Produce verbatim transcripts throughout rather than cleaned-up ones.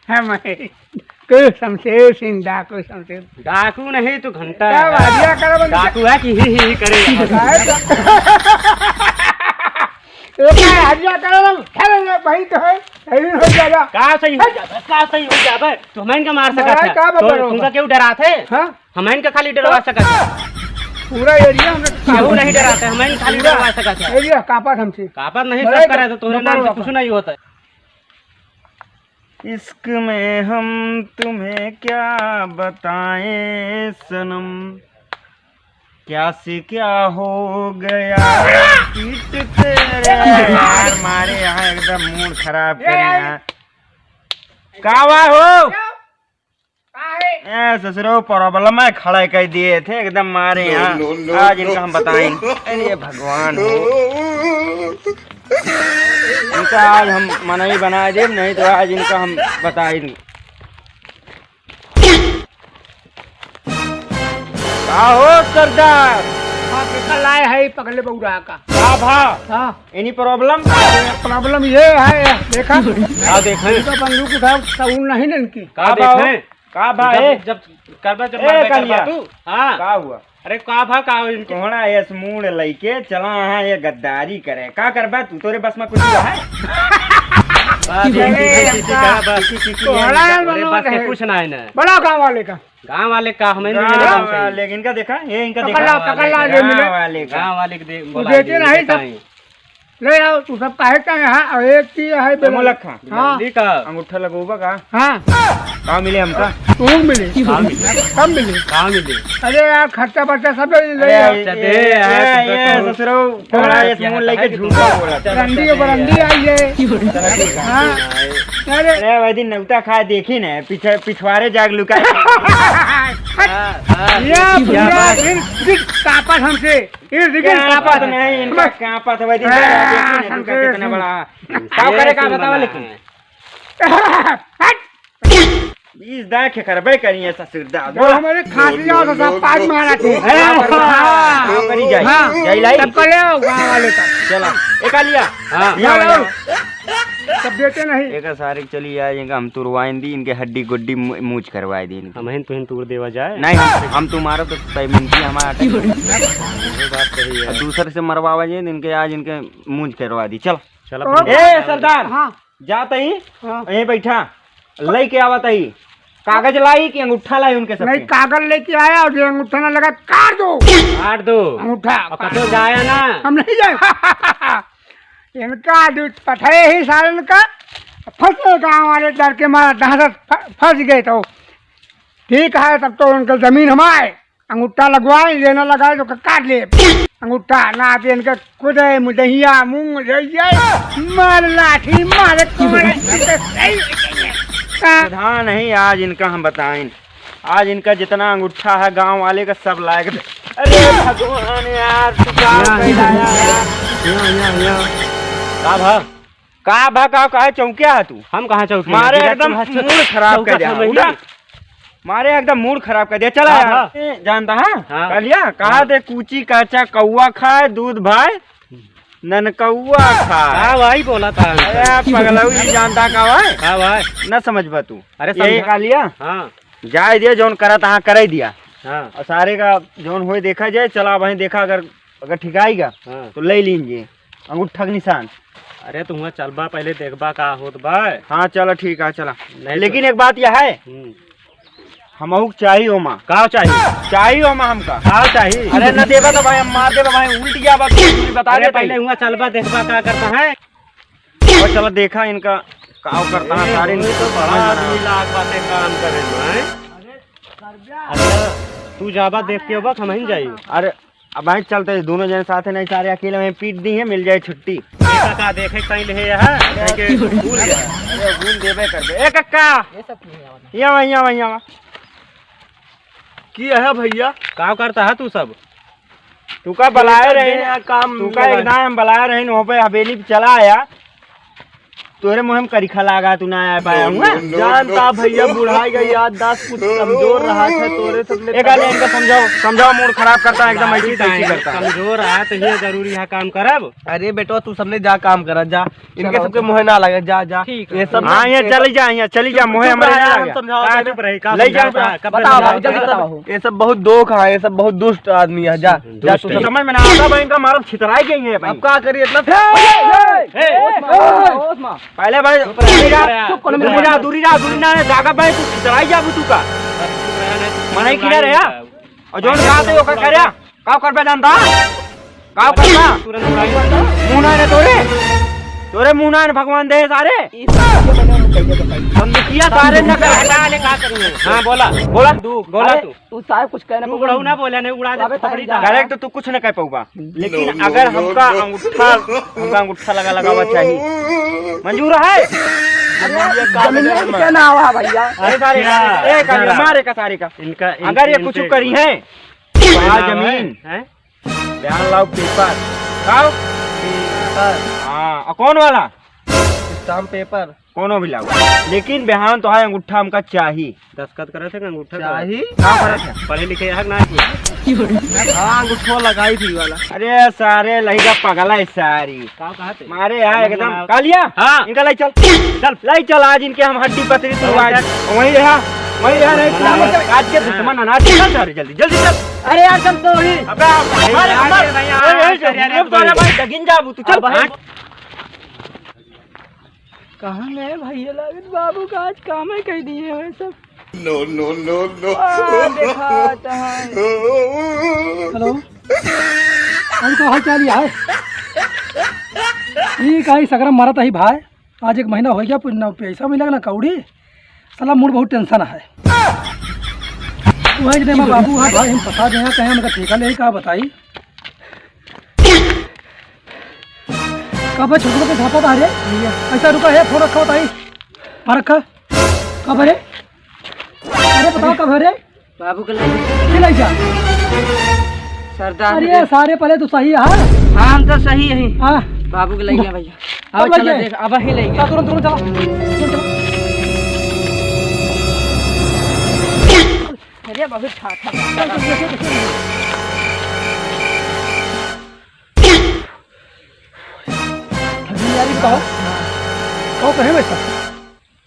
हम हैं। कोई शमशेर सिंह डाकू, शमशेर। डाकू नहीं, तू घंटा क्या है। बाजिया करब हम? डाकू है कि ही, ही, ही करे। काय तो? ये क्या हजिया करब हम? खेल ले, वही तो है। सही हो जाएगा। का सही हो जाबे? का सही हो जाबे? तू हमन का मार सकत है। का तो बताओ? तुमका क्यों डरात है? हाँ? हमन का खाली डरवा सकत है। पूरा एरिया हमने केहू नहीं डरात है, हमन खाली पूरा डरवा सकत है। एरिया कापत हमसे। कापत नहीं, सब करे तो तोहरे नाम से कुछ नहीं होता है। इश्क में हम तुम्हें क्या बताएं सनम, क्या से क्या हो गया। पीट तेरे यार मारे यहाँ एकदम मूड खराब करे यहाँ। का हुआ हो? ए ससुरो, प्रॉब्लम है, खड़ा कर दिए थे एकदम मारे यहाँ। आज इनका हम बताएं। अरे भगवान हो, इनका आज हम मनई बना दे, नहीं तो आज इनका हम बताएं। का हो सरदार? हाँ, पकड़ लाए है, पकड़ ले बउरा का। का भा? हाँ। Any problem? Problem ये है, देखा? का देखें? इनका बंदूक उठाओ, साउंड नहीं ना इनकी। का का भा हो? देखें? का भा, जब, ए? जब करबा, जब ए, मारबे करबा कालिया। तू? हाँ। का हुआ? अरे का भा, का हो इनके? कोहड़ा ये मूड़ लइके चला है, ये गद्दारी करे। का करबा तू? तोरे बस में कुछ हुआ है? बस, ए, बस, बस, का? बस, बस, कोहड़ा है, तोरे बस के कुछ ना है ना। बड़ा गाँव वाले का। गाँव वाले का, हमें नहीं गाँव लेना चाहिए। वाले, इनका देखा? ये इनका पकड़ देखा? ला, पकड़ ला, ये गाँव मिले। वाले का। गाँव वाले के दे-, वो बोला देते नहीं, नहीं, सब बताएं। ले आओ, तू सब काहे का यहाँ? और एक चीज है, बोलो। लखा। हाँ। जल्दी का। अंगूठा लगोबा का? हाँ। का मिले हमका? तू मिले। का मिले? कम मिले। का मिले? अरे यार, खर्चा बर्चा सब ले ले अरे यार। ये, अच्छा, दे ये, यार, ये, तुमको ये तो ससुरो, कोहड़ा ये समूह लेके झूठा बोला। चलो, रंडी चलो, बरंडी यार। आई है। चलो, ठीक है। हाँ। अरे। अरे, वही दिन नौता खाए देखी ने, पीछे, पिछवारे जाग लुका। हाँ, हाँ, ये क्या पूरा बात? दिन, दिन कापत हमसे। ये देखिए, कांपत कांपत नहीं, इनका बस। कांपत है, वही दिन हाँ, देखी ना, इनका हमसे कितना बड़ा। का करे, का बतावा, लेकिन। हट। बीस दांत के करबे करिए ससुर दा। जो बोला। हमारे खांसी आओ तो सब पाँच मारा थे। हाँ, हाँ, हाँ, करी जाए। हाँ, जाई लाई। सबको ले आओ, गाँव वाले का। चला, एक आ लिया। हाँ। ये वाला। सब देते नहीं। एक सारे के चली आए, इनका हम तुरवाइन दी, इनके हड्डी गुड्डी मू-, मूंछ करवाए दी इनकी। हम हिन तुहिन तूर देवा जाए। नहीं, हम, हम तुम्हारा तो पेमेंट ही हमारा अटक गया। ये बात सही है। और दूसरे से मरवावा जाए, इनके आज इनके मूंछ करवा दी। चल। चल, और अपनी ए, सरदार, हाँ। जात ही, हाँ। यहीं बैठा, लई के आवत ही। कागज लाई कि अंगूठा लाई उनके सबके? नहीं, कागज लेके आया और जो अंगूठा ना लगा, काट दो। काट दो। अंगूठा। और कतो जाया ना। हम नहीं जाए। इनका जो पठाए ही सारन का, फंस गए गाँव वाले डर के मारा, दहशत फ-, फंस गए तो। ठीक है, तब तो उनका जमीन हमारे, अंगूठा लगवाए, ये ना लगाए तो काट ले अंगूठा, ना तो इनका कुदे, मुदहिया, मुंह, मुदहिया, मार लाठी, मार कोड़े, इनका सही हो जाएंगे। हाँ। प्रधान है, आज इनका हम बताएं। आज इनका जितना अंगूठा है गांव वाले का सब लायक दे। अरे भगवान यार, तू का यहाँ, कैला यार? यहाँ, यहाँ, यहाँ। का भा? का भा, का, काहे चौंकिया है तू? हम कहाँ चौंकिया? मारे गिरा एकदम तू हाथ से मूड खराब चौका कर दिया। समझ उठा। नहीं। मारे एकदम मूड खराब कर दिया। चला का यार। भा? ए, जानता है? हाँ। कहलिया, कहा हाँ। दे कूची काचा कौआ खाए, दूध भाई ननकौआ खाए। हाँ, वही बोला था। अरे पगलऊ जी जानता का भाई? हाँ भाई। न समझ बा तू। अरे यही समझा। कहलिया? हाँ। जाए दिया, जौन करा तहाँ करे दिया। हाँ। और सारे का जौन होए देखा जाए, चला वहीं देखा, अगर, अगर ठिकाई गा, हाँ। तो ले लीजिए अंगूठा के निशान। अरे, तू हुआं चलबा, पहले देखबा का होत बा। हाँ, चला, ठीक है, चला। नहीं तो लेकिन एक बात यह है, हम्म। हमहू के चाही ओमा। का चाही? चाही ओमा हमका। का चाही? अरे, न देबा तो भाई, हम मार देबा भाई, उल्ट जाबा, तू बता अरे, दे पहले भाई। हुआं चलबा, देखबा का करता है। और चला देखा इनका का करता है, ए, सारे कोई तो बड़ा आदमी लाग बाटे काम करे में, हैं? अच्छा, तू जाबा देख के बा, हम ही जाई। अरे, अब भाई चलते हैं, दोनों जने साथ हैं, नहीं सारे अकेले में पीट दी है, मिल जाए छुट्टी। देखा का देखे कहीं ले है, कहीं के भूल गया। अरे, भूल देबे कर दे। ए कक्का, ये सब नहीं आवा। यहाँ, यहाँ, यहाँ। की है भैया? का करता है तू सब? तू का बलाए रहे, दिन है काम तू का लगा। एक दाएं हम बलाए रहे, वहाँ पे हवेली पे चला आया। तोरे मुँह में करिखा लागा, तू ना आ पाया हुआ। जानता भैया, बुढ़ाई गई, याददाश्त कुछ कमजोर रहा है, तोरे सबले एक आदमी इनका समझाओ, समझाओ, मूड खराब करता है एकदम, ऐसी तैसी करता है। कमजोर रहा तो ये जरूरी है काम करब। अरे बेटवा, तू सबले जा काम करा, जा। इनके सबके मुँहे ना लगे, जा, जा। ठीक है। ये सब हाँ, यहाँ चली जा, यहाँ चली जा, मुँहे हमारे ना लगे। समझाओ, हाँ, चुप रही, का ले जा। समझाओ, कब बताओ समझाओ? भाई, जल्दी बताओ। ये सब बहुत दोख है, ये सब बहुत दुष्ट आदमी है, जा। जा, तू समझ में ना आता भाई, इनका मारब छितराई गई है भाई। अब का करी इतना? ए, ए, ए, होश मा, होश मा, होश मा। पहले भाई, चुप रह, दूरी रहा, चुप रह, चुप रह, दूरी रहा, दूरी रहा, दूरी ना, जागा भाई, तू छितराई जा, तू का। मनाई किधर है यार? और जोन कहा थे, ओका करे, का करबे जानता? का करबा? तुरंत उठाई। मुँह ना रे तोरे, तोरे मुँह ना रे भगवान दे सारे। ई सारे बने हम कैसे बताई? हम दुखिया सारे न कर। हटा ले, का करूँ? हाँ, बोला, बोला, बोला अरे, तू। तू साहब कुछ कहने तू को बुढ़ऊ ना बोले, नहीं उड़ा दे, अबे खोपड़ी तारी डाल। Correct, तू कुछ न कह पाऊबा, लेकिन अगर हमका अंगूठा, हमका अंगूठा लगा लगावा चाहिए, मंजूर है? अरे, जमीनिया के क्या नाम है भैया? अरे सारे, ए, का मारे का सारे का। इनका, अगर ये इनके कुछ करी है, तो आ जमीन, हैं? बिहान लाओ paper। लाओ? Paper। हाँ, और कौन वाला? Stamp paper। कोनो भी लाओ। लेकिन बिहान तो है अंगूठा हमका चाही। दस्तखत करे थे कि अंगूठा पे? चाही? का करत है? पढ़े लिखे है कि ना है? हाँ, अंगूठो लगाई थी वाला। अरे सारे लइका पगला है सारी। का कहा थे? मारे यहाँ समझ एकदम। में ना। कालिया? हाँ। इनका लाई चल। चल। लाई चल, आज इनके हम हड्डी पतरी तू आज। चल। वहीं रहा, वहीं रहा, नहीं तू आज के दुश्मन अनाज चल सारे जल्दी, जल्दी चल। अरे यार, चल तो वहीं। अबे आप, अरे, अरे, अरे, अरे, अरे, अरे, अरे, भाई, डगिन जाबू तू, चल। अब भाई। कहाँ गए भैया लागत बाबू का आज काम है कह दिए हैं सब। No, no, no, no। आ, देखा तो है। Hello। अरे का हाल चाल है? ठीक है, सकरा मरत ही भाई। आज एक महीना हो गया, ना पैसा मिला ना कौड़ी। साला मूड बहुत tension है। वही जने में बाबू, हाँ भाई, हम फंसा गए हैं, कहें हमका ठेका ले, का बताई? कब है छोटू के झापा था रे? ऐसा रुका है, फोन रखा होता है। हाँ, रखा। कब है रे? अरे बताओ, कब है रे? बाबू के लइ ये लइ जा। सरदार अरे के। सारे पहले तो सही है। हाँ, हम तो सही है। हाँ। बाबू के लइ गया भैया। अब अब लइ चला गए? देख, अब ही लइ गया। चल, तुरंत, तुरंत चला। तुरंत चला। अरे बाबू, ठा, ठा, ठा। अभी यार, ये बताओ। कहो, कहे वैसा?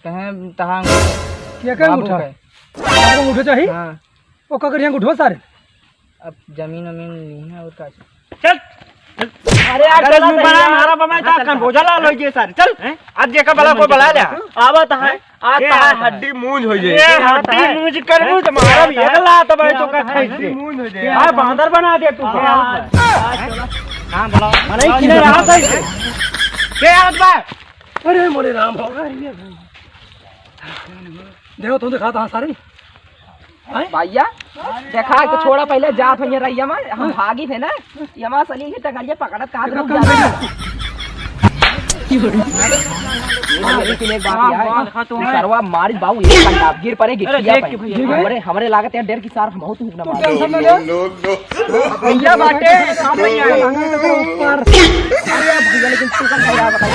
कहे, तहाँ क्या, क्या बाबू अंगूठा? के। बाबू अंगूठा चाहिए? हाँ। ओ, का करिए अंगूठा सारे? अब जमीन वमीन ली है और का? चल। अरे यार, अरे चला मुंह तो बना यार। मारा बमा हाँ, का चल, कन चल। बोझा ला लो ये सारे। चल। हैं? आज जेका बला कोई बला ले। आवत है। हैं? आज ये तहार आवत है। हड्डी मूंज हो जाए। ये हड्डी मूंज करबू तो मारा भी एक लात भाई तो का खाई से। मूंज हो जाए। हाँ, बांदर बना दे तू। हाँ, हाँ, चला। हाँ, बोला। मने किने रहा था इसे। के आवत बा? अरे मोरे राम हो। देखो तुम दिखाता हाँ सारे। हैं? भैया, देखा तो छोड़ा पहले जात भैया रहिया मा, हम भागी थे ना, ये हमारा सलीम के टंगरिया पकड़त कहाँ देखा रुक कहाँ जाता है। ये लेकिन एक बात वाह, यार, वाह, देखा तो ये है। सरवा मारी बाबू, ये कंडा गिर पड़े, गिर अरे गया देख भाई। के भैया। हमरे, हमरे लागत है डर की सार हम बहुत हुकना तू मार। Tension ना ले। भैया बाटे, कहाँ भैया है? ऊपर। अरे भैया, लेकिन तू कौन भैया बताइए?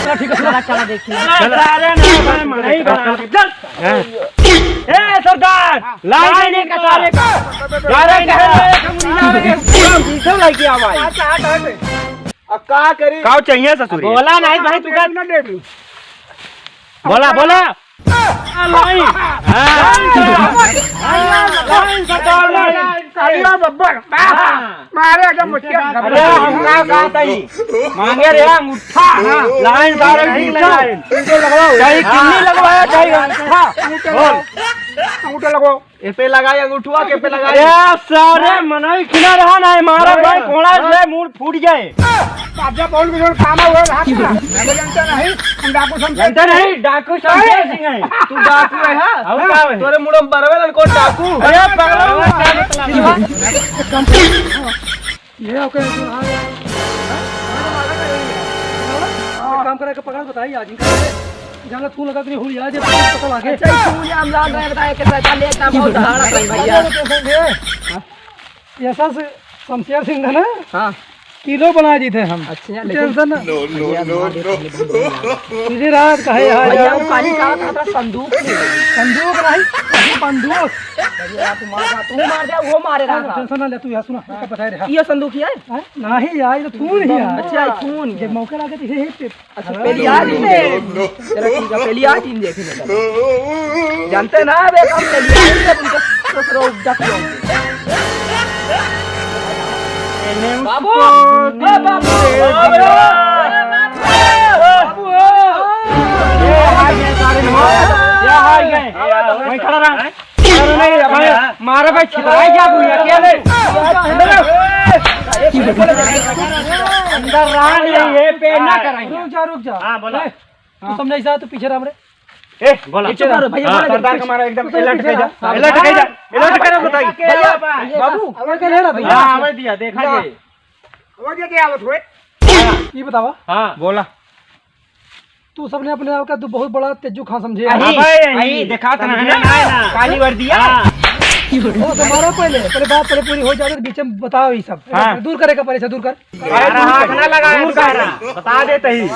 चला, ठीक है, चला, चला, देखिए। चला। अरे, अरे, नहीं, भाई, मनाई बना के, चल। हाँ। ए, सरदार, लाई लाइन देने का सारे का। यार, कह रहे हैं, हम नहीं आ रहे हैं। पीछे लाई किया भाई। अच्छा, हट, हट। अब का करी? का चाहिए ससुरी? बोला नहीं भाई, तू का ना दे दू। बोला, बोला। लाई। हाँ। लाई, सरदार, लाई। अरे बब्बर। मारे एकदम मुझे अरे, हम का कहत हई? मांगे रे अंगूठा। हाँ। लाइन सारे नहीं खींचो। लाइन। चाहे किन्नी लगवाया, चाहे अंगूठा। अंगूठा बोल। लगवाओ। अंगूठा लगवाओ। ए पे लगाई अंगूठवा, के पे लगाई? ए, सारे मनई खिला रहा ना, हमारा अरे। भाई कोड़ा से मूड़ फूट जाए। बाजा बोल के जोर काम हुआ, हाथ में। हमें जानते नहीं, हम डाकू समझे। जानते नहीं, डाकू शमशेर सिंह है। तू डाकू है, हाँ? और का है? तोरे मुड़म बरवे लन कौन डाकू? अरे, पगला हुआ। ये ओके, तू आ गया। हाँ? एक काम करे के पकड़ बताई आज इनका। जंगल तू लगा के हुई आज पता लागे। अच्छा, तू ये हम जान रहे हैं, बताए के पैसा लेता बहुत धारा था भैया। अरे, तो संगे, ऐसा से शमशेर सिंह है ना? हाँ। किलो बना दी थे हम। अच्छा, लेकिन टेंशन ना। नो, नो, भैया, नो, मार दे, नो। पहले बंदूक निकाल। तुझे रात का है, हाँ, भैया, यार। वो पानी का था, था संदूक में। संदूक नहीं, अभी बंदूक। भैया, तू मार दे, तू मार दे, वो मारे रहा था। टेंशन ना ले, तू यार सुना, हाँ। इसका बताए रहा। ये संदूक ही है? हाँ? नहीं यार, ये तो खून ही यार। अच्छा, ये खून ही जब है। मौका लगे तो ये, ये पे अच्छा, पेलिया जी ने। जरा ठीक है, पेलिया जी ने देखे ना। जानते ना, बे, हम पेलिया जी ने, उनके ससुरो उपजा किया। बाबू, ए बाबू, बाबू, बाबू, बाबू। ये हार गए सारे लोग। क्या हार गए? वहीं खड़ा रहा। अरे नहीं, भाई, मारा भाई, छितराई जा तू, अकेले। अंदर रहा नहीं, ये पे ना कराएंगे। रुक जा, रुक जा। हाँ, बोला। ए, तू समझाई जा, तू पीछे रह हमरे। ए, बोला। पीछे रह, भैया, हाँ। बोला, सरदार का मारा एकदम तू तो alert पीछे कर जा, रह। Alert कर जा, alert कर, बताइए। भैया, बाबू, अब क्या ले रहा भैया? हाँ, आवे दिया, देखा जाए। ये बतावा। हाँ। बोला। तू सबने अपने आप का तू बहुत बड़ा तेजू खां समझे। अही, अबे, अही, अही, देखा था ना, समझे ना, ना, ना। काली वर्दिया। हाँ। ओ, तो मारो पहले, पहले बात पहले पूरी हो जाए, तो बीच में बताओ ये सब। हाँ। दूर करे का पहले से दूर कर। अरे, दूर हाथ कर। ना लगा, दूर कर। बता देते ही।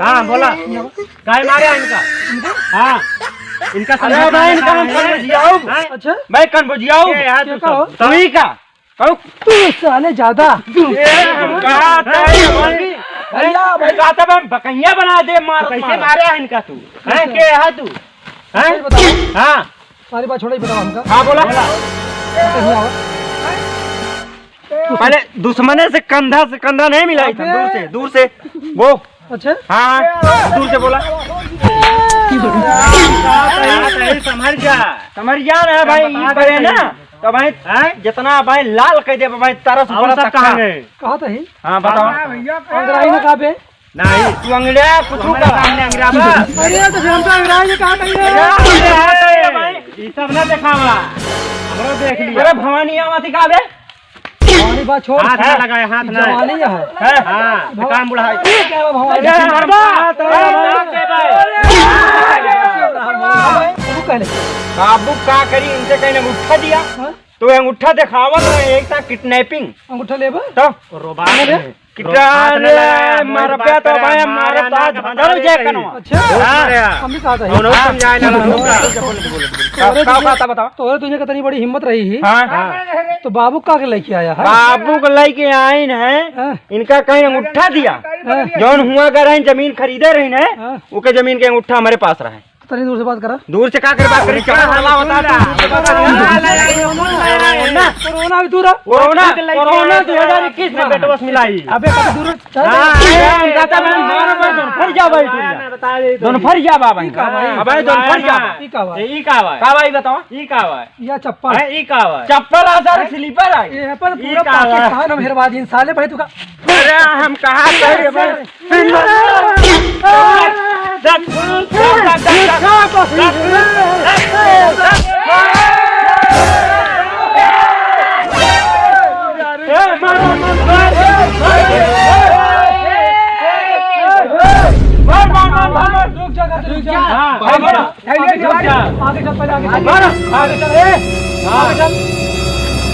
हाँ, बोला। काहे मारे इनका? हाँ। इनका अरे, समझा मैं इनका है। कौन बुझियाऊँ? हाँ? अच्छा। मैं कौन बुझियाऊँ? ये यार, तू क्या सब। कहो? तू ही का? कहो। तू साले ज्यादा। ए, हम कहा था, भैया, भाई। कहा था, मैं बकैया बना दे, मार, कैसे मार। मारे है इनका तू? हैं, के है तू? हैं? सही बताओ। हाँ। सारी बात छोड़ो, ये बताओ हमका। हाँ, बोला। कहीं आओ। पहले दुश्मने से कंधा से कंधा नहीं मिलाई था, अबे। दूर से, दूर से। वो। अच्छा। हाँ, हाँ, दूर से बोला। समझ जा। समझ जा ना भाई, बता दे भाई। तो भाई, हैं? जितना भाई लाल कह दे भाई, तारा से और बड़ा सब तख्ता। कहाँ गए? कहा था ही? हाँ, बताओ। हाँ, भैया, अंग्रेजी में कहा बे? नहीं, तू अंग्रेज, कुछ हमारे का। सामने अंग्रेज बा। अरे, तो फिर हम तो अंग्रेज में कहा था ही रे? अरे, अरे, अरे, भाई, ये सब ना दिखावा। हमरो देख लिया। अरे, भवानी आवा थी का बे? भवानी बात छोड़। हाथ ना लगाए, हाथ ना। जवानी है। है? हाँ, भवा-, काम बुढ़ाई। ये क्या है भवानी? अरे, हरबा। अरे, बाबू कहले। बाबू का करी, इनसे कहीं अंगूठा दिया। हाँ? तो ये अंगूठा दिखावत रहे, एक था kidnapping। अंगूठा लेबा? तो? रोबान अरे? है। किटान हाथ ना लगाया, मर बात पे तो करे, भाई, मारा मारा ना, ताज ना, बदल ना, जाए ना, कनवा। अच्छा। हाँ। हम भी कहा था। हम लोग हाँ। समझाए ना, हम लोग का। तोरे का दुनिया, बात बताओ? तोरे दुनिया का इतनी बड़ी हिम्मत रही ही। हाँ। हाँ। तो बाबू का के लेके आया है? बाबू को लेके आइन है, हाँ। इनका कहीं अंगूठा दिया। हाँ। जौन हुआ कर रहे, जमीन खरीदे रही है, हाँ। ओके जमीन के अंगूठा हमारे पास रहे। तनी दूर से बात करा। दूर से का कर बात करी? चला हला बता तू, दूर से बात करी। कोरोना, कोरोना भी दूर है। कोरोना, कोरोना दो हज़ार इक्कीस में बेटवा से मिलाई। अबे, कब दूर है? हाँ, अरे, हम कहता है, मारो, मारो, दोनों फर जा भाई, तू जा। दोनों फर जा बाबा। ई का भाई? अबे, दोनों फर जा। ई का भाई? ई का भाई? का भाई बताओ? ई का भाई? या चप्पल? है, ई का भाई? चप्पल आ सर, स्लीपर आ। ये अपन ई पूरा का भाई? पाकिस्तान हम हेरवा दिन साले भाई, तू का अरे, हम कहाँ गए रे भाई? रुक जा, रुक जा। हाँ, आगे चल, आगे चल, आगे चल, पहले आगे चल। मारो। आगे चल, ए। हाँ। आगे चल।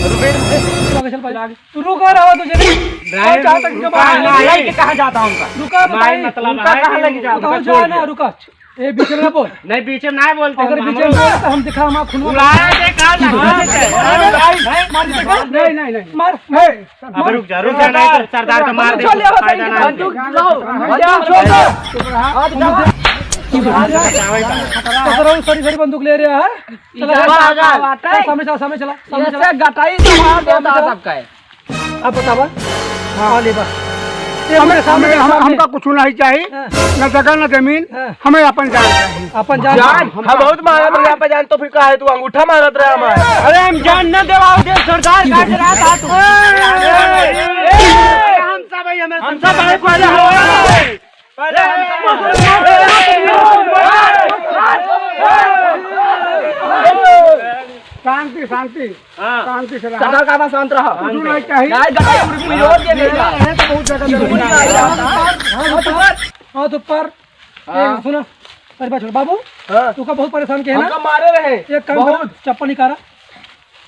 रुक, रुक, रुक। आगे चल, पहले आगे। तू रुका रहा तुझे नहीं। नहीं, और जहाँ तक रुका जमा है, है। नहीं, कि कहाँ जाता हूँ उनका? रुका, मैं बताइए। मतलब उनका है कहाँ कि लेके जाता उनका हूँ? छोड़ जाना, दिया। रुका। ए, बीच में ना बोल। नहीं, बीच में ना बोलते अगर हम, बीच हम में लोग बोले तो हम दिखा, हम खुनवा उड़ा दे, कहाँ लगा देते हैं? अरे, भाई, मार दे, मार। नहीं, नहीं, नहीं। मार, मार। अब रुक जा, रुक जा, नहीं तो सरदार का मार दे, फायदा ना है। बंदूक लाओ, बंदूक छोड़ दो। हाथ उठा। तो सर, सॉरी, सॉरी, बंदूक ले रहा है। चला, चला, सामने चला, सामने चला, सामने चला। ऐसे गटाई से मार देता है सबका है। अब बतावा। हाँ। हाँ, ले बा। ये हमें, मेरे सामने, हमें, हम, सामने। हमका कुछ नहीं चाहिए, हाँ। न जगह, न जमीन, हाँ। हमें अपन जान चाहिए। अपन जान। जान? हम बहुत मांगत रहे, अपन जान तो फिर का है, तू अंगूठा मांगत रहे हमारे। अरे, हम जान न देवाओ दे, सरदार काट रहा था तू। ए, ए, हम सब है, हमें हम सब है, पहले हो। शांति, शांति, हाँ। शांति से रहा। सरदार का आवाज शांत रहा। कुछ नहीं चाहिए। नहीं, गटाई उड़ के मिलो, ये नहीं ये, ये तो बहुत ज्यादा जरूरी है। हाँ, तो पर, हाँ, तो पर, हाँ। ये सुनो, अरे बात छोड़, बाबू, हाँ। तू का बहुत परेशान किया ना? हमका मारे रहे, एक काम कर, बहुत। चप्पल निकाला।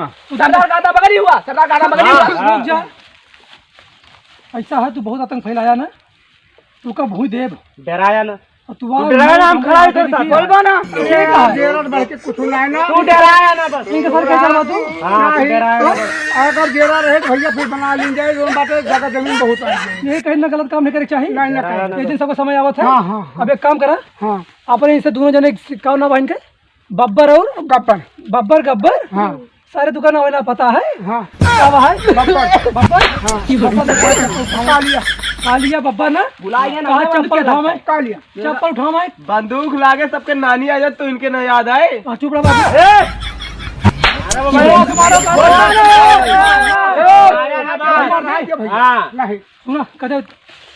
में। सरदार का दादा बगली हुआ, सरदार का दादा बगली हुआ। हाँ। रुक जा। ऐसा है, तू बहुत आतंक फैलाया ना, तू का भूई देब। डराया ना। और तू तू आ डराया ना, हम खड़ा इधर था, बोलबा ना। ये का है? जेरा बैठ के कुछ ना है ना। तू डराया ना बस। इनके सर कैसे मार तू? हाँ, तू नहीं। डराया ना बस। अगर जेरा रहे तो भैया फिर बना लीन जाए, जो बात है, जगह जमीन बहुत है। ये कहीं ना गलत काम नहीं करे के चाहिए। नहीं, नहीं करे। ये दिन सबका समय आवत है। हाँ, हाँ, हाँ। अब एक काम करा। हाँ। अपने इनसे दोनों जने का ना बहन के बब्बर और गब्बर। बब्बर, गब्बर? हाँ। सारे दुकान वाला पता है? हाँ। का बा है? बब्बर। बब्बर? हाँ। बब्बर दुकान है। कालिया। कालिया बब्बर ना? बुलाइए ना, कहाँ उनके चप्पल उठावे? कालिया। चप्पल उठावे? बंदूक लागे सबके नानी आ जाए तो इनके ना याद आए। हाँ, चुप रहो बाबू। ए! अरे बाबा, मारो, मारो, मारो, मारो। अरे, अरे, अरे, हाँ। नहीं। सुना, कहते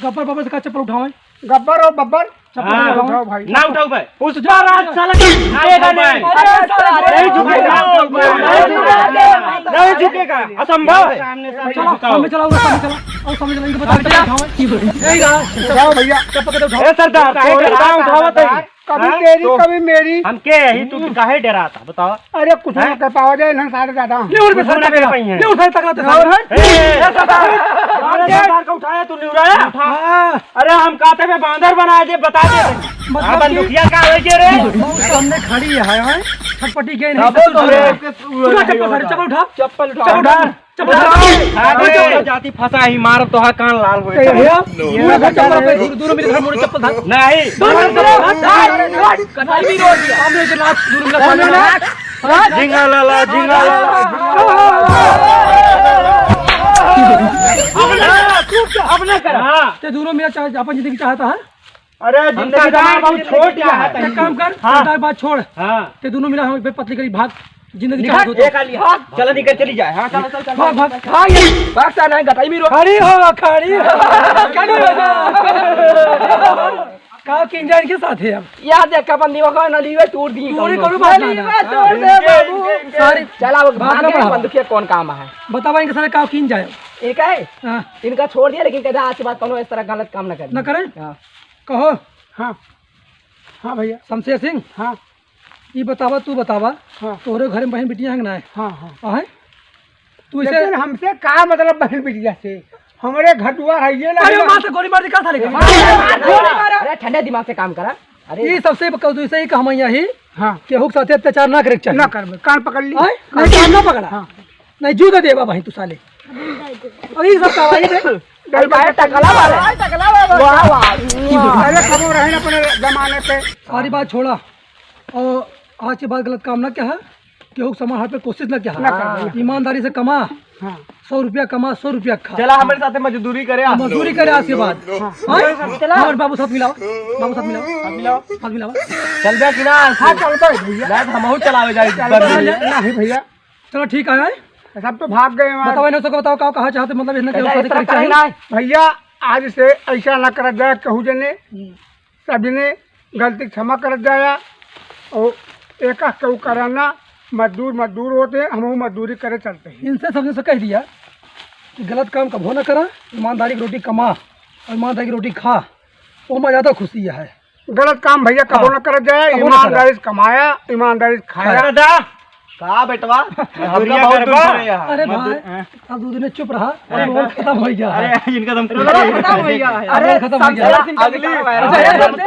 गब्बर बब्बर से का चप्पल उठावे? गब्बर और बब्बर, चप्पल हाँ। उठाओ भाई। ना उठाओ भाई। पुष्पा राज साला के आएगा नहीं। अरे साला, नहीं झुकेगा। नहीं झुकेगा। असंभव है। चलो, सामने चलाओ, सामने चलाओ, और सामने चलाओ, इनको बता, चप्पल उठाओ। यही रहा। उठाओ भैया। चप्पल उठाओ। ए सरदार, काहे तोरे का उठावत है? कभी हाँ? तेरी, तो कभी मेरी। हम के यही, तू काहे डराता, बताओ? अरे कुछ ना कर पावा जाए ना सारे दादा। ले उठ बे, कुछ ना कर पाई हैं। ले उठ, तगड़ा तो सारे। ए, ए, सरदार, सरदार का उठाया तू, नहीं उठाया? हाँ। अरे हम कहते में बांदर बना दे, बता दे। मतलब हाँ, कि बंदूकिया का हो गया रे? बहुत सामने खड़ी है, हैं? छटपटी गई नहीं, हाँ, सब बोल तो दे। अरे, पूरा चप्पल उठा, चप्पल उठा। चप्पल उठा। चप्पल उठा। अरे, चप्पल उठा। जाति फंसा ही, मार तो हा कान लाल होए। ए, भैया, पूरा घर चप्पल पे, दूर, दूर मेरे घर मोड़े चप्पल था। नहीं। दूर, दूर, दूर, दूर, कटाई भी रोड दिया। सामने से लात, दूर मेरा सामने लात। झिंगा लाला, झिंगा लाला। अब ना, अब ना करा। हाँ। ते दोनों मेरा चाह-, अपन जिंदगी चाहता है? अरे, जिंदगी तो हमारी बहुत छोट है। एक काम कर, हाँ। सरदार बात छोड़। हाँ। ते दोनों मिला हम पे पतली करी भाग, जिंदगी निकाल चाहत हो तो। एक आ लिया। भाग। चलो निकल, चली जाए। हाँ, चलो, चलो, चलो। भाग, भाग। भाग, ये भागता नहीं, गटाई में रो। खड़ी हो, खड़ी हो। खड़ी हो जा। का किन जाए इनके साथ है अब? यार देख, अपन दिमाग ना लीवे, तोड़ दी। तोड़ी कौनो बात ना, ना। तोड़ दे बाबू। इनके, इनके। सारी चला, वो भाग भाग ना के बढ़ावा। बंदूकिया कौन काम है? बतावा इनके साथ का किन जाए? ये का है? हाँ। इनका छोड़ दिया, लेकिन कहता आज के बाद कौनो इस तरह गलत काम ना करे। ना करे? हाँ। कहो। हाँ। हाँ भैया। शमशेर सिंह, हाँ। ई बतावा, तू बतावा, हाँ। तोहरे घर में बहन बिटिया हैं कि नाय? हाँ, हाँ। हैं? तू इसे लेकिन हमसे का मतलब बहन बिटिया से? हमरे घर दुआर है ये ना। अरे माँ से गोली मार दी, का साले का? अरे ठंडे दिमाग से काम करा। अरे ई सबसे बकल तू इसे ही कहमैया ही। हाँ। केहू के साथे अत्याचार ना करे के चाहिए। ना करबे, कान पकड़ ली। हैं? नहीं, कान ना पकड़ा। हाँ। नहीं, जू दे देबा भाई तू साले। अरे ई सब का भाई रे? भाई भाई टकला वाला। वाह, वाह। अरे कबो रहे ना अपने जमाने पे। सारी बात छोड़ा। और आज के बाद गलत काम ना किहा, केहू के सामान हाथ पे कोशिश ना किहा। ना करबे। ईमानदारी से कमा, हाँ। सौ रुपया कमा, सौ रुपया खा। चला हमरे साथे मजदूरी करे, आ। मजदूरी करे आज के बाद। हाँ। हाँ? चला। और बाबू साथ मिलाओ, बाबू साथ मिलाओ। साथ मिलाओ। साथ मिलाओ। चलबे कि ना? हाँ, चलबे भैया। ना, तो हमहू चलावे जाई। चलबे भैया। नहीं भैया। चलो ठीक है। सब तो भाग गए हमारे। बताओ, इन्हें सबको बताओ, का कहा चाहते, मतलब, इसने क्या कैसे शादी इस तरह करनी चाहिए? करना है? भैया, आज से ऐसा ना करत जाए, कहू जने। हम्म। सभी ने गलती क्षमा करत जाया और एक केहू कराना, मजदूर मजदूर होते हैं, हमहू मजदूरी करे चलते हैं। इनसे सबने से कह दिया कि गलत काम कभो ना करा, ईमानदारी की रोटी कमा और ईमानदारी की रोटी खा, वो में ज्यादा खुशी है। गलत काम भैया कबो हाँ। न करत जाए, कबो न करत। ईमानदारी से कमाया, ईमानदारी से खाया। दादा। का बेटवा? मजदूरिया हमका बहुत करबा? दुख रहे यहाँ। अरे मजदूर-, भाई, हाँ। अब दो दिन चुप रहा, अरे। अब लोग खत्म हो गया है। अरे, इनका तुम लोग खत्म हो गया है। अरे, खत्म हो गया। समझे, अगली, समझे, अगली, समझे, समझे, समझे, समझे,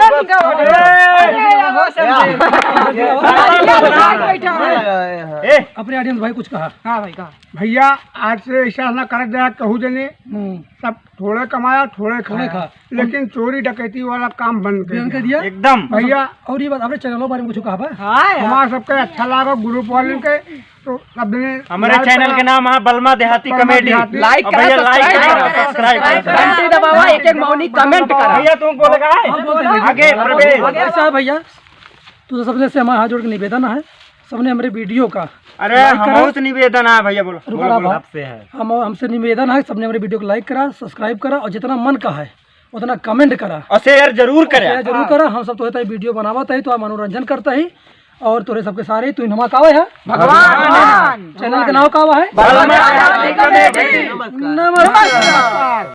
समझे, समझे, समझे, समझे, समझे, ए। अपने audience भाई कुछ कहा। हाँ भाई, कहा। भैया, आज से ऐसा ना करत जाए, कहू जने। हम्म। सब थोड़े कमाया, थोड़े थोड़े खाया। खा। लेकिन चोरी डकैती वाला काम बंद कर बंद कर दिया। दिया। एकदम। भैया। और ये बात, अपने channel बारे में कुछ कहा बा? हाँ यार। हमारा सबके अच्छा लगा group वाले के, तो सब ने हमारे like channel करा। के नाम है बलमा देहाती बलमा comedy। देहाती। Like और भैया करा, like subscribe करा, करा, subscribe करा। घंटी दबावा, एक एक मौनी comment करा। भैया तुम बोलेगा है? हम बोलते हैं। आगे प्रवेश। आगे। अच्छा भैया, तो सबसे से हमारा हाथ जोड़ के निवेदन है, सबने हमारे video का अरे, like करा। हमहू से निवेदन है भैया, बोलो। रुको बोलो, ना बोलो। भाई। आपसे है। हम, हमसे निवेदन है, सबने हमारे video को like करा, subscribe करा और जितना मन का है उतना comment करा। और share जरूर करा। Share जरूर हाँ। करा। हम सब तो होता है video बनावत है तो मनोरंजन करता ही। और तोरे सबके सारे तू इनमा कावे है भगवान। Channel के नाम कावा है? भगवान। नमस्कार।